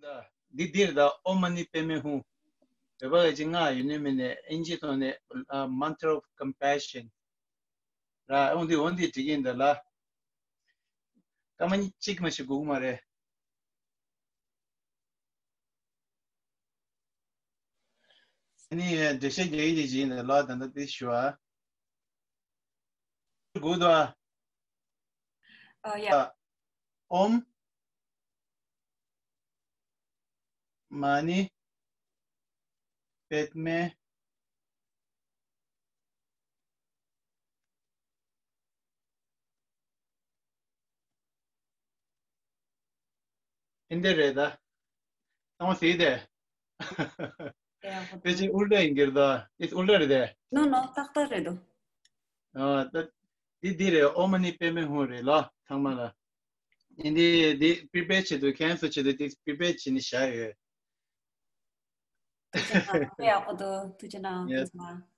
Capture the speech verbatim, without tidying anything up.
ད་འདི་འདིར་ད་ཨོཾ་མ་ཎི་པདྨེ་ཧཱུྃ། བོད་པ་གི་ཅིག་སྔགས་ཡོད་ནི་མིན་ནས་ཨིན་ཇི་ཐོག་ནས་ཨ་mantra of compassion ར། འོ་འདི་འོ་འདི་བྲིས་ཀྱིན་འདུག་ལ། སྐར་མ་གཅིག་མ་ཞིག་སྒུག་མ་རེད། ཨ་ནི་འགྲེལ་བཤད་རྒྱག་ཡིག་ཅིག་ཡིན་ལ་ད་ལྟ་དེ་ཞུ་ཨ། སྒུག་འདུག་ཨ། ཨ་ཡ། ཨོཾ་མ་ཎི་པདྨེ། ཨིན་དེ་རེད་ད། ཚང་མ་ཟེར་དེ། དེ་ཅི་ཨུལ་ཊ་ཡིན་གྱི་རེད་ད། ཨིས་ཨུལ་ཊ་རེད་དེ། ནོ་ནོ་ཏག་ཏག་རེད་དོ། ཨ་ད། འདི་འདི་རེད། ཨོཾ་མ་ཎི་པདྨེ་ཧཱུྃ་རེད་ལ་ཚང་མ་ལ། ཨིན་དེ་འདི་པི་རི་པེར་བྱེད་དུ་ཁེན་སལ་བྱེད་དུ་འདི་པི་རི་པེར་བྱེད་ནི་བཞག་ཡོད། ཐུགས་རྗེ་གནང་། དཔེ་ཡག་པོ་འདུག་ཐུགས་རྗེ་གནང་། ཡེ། ཐུགས་རྗེ་གནང་།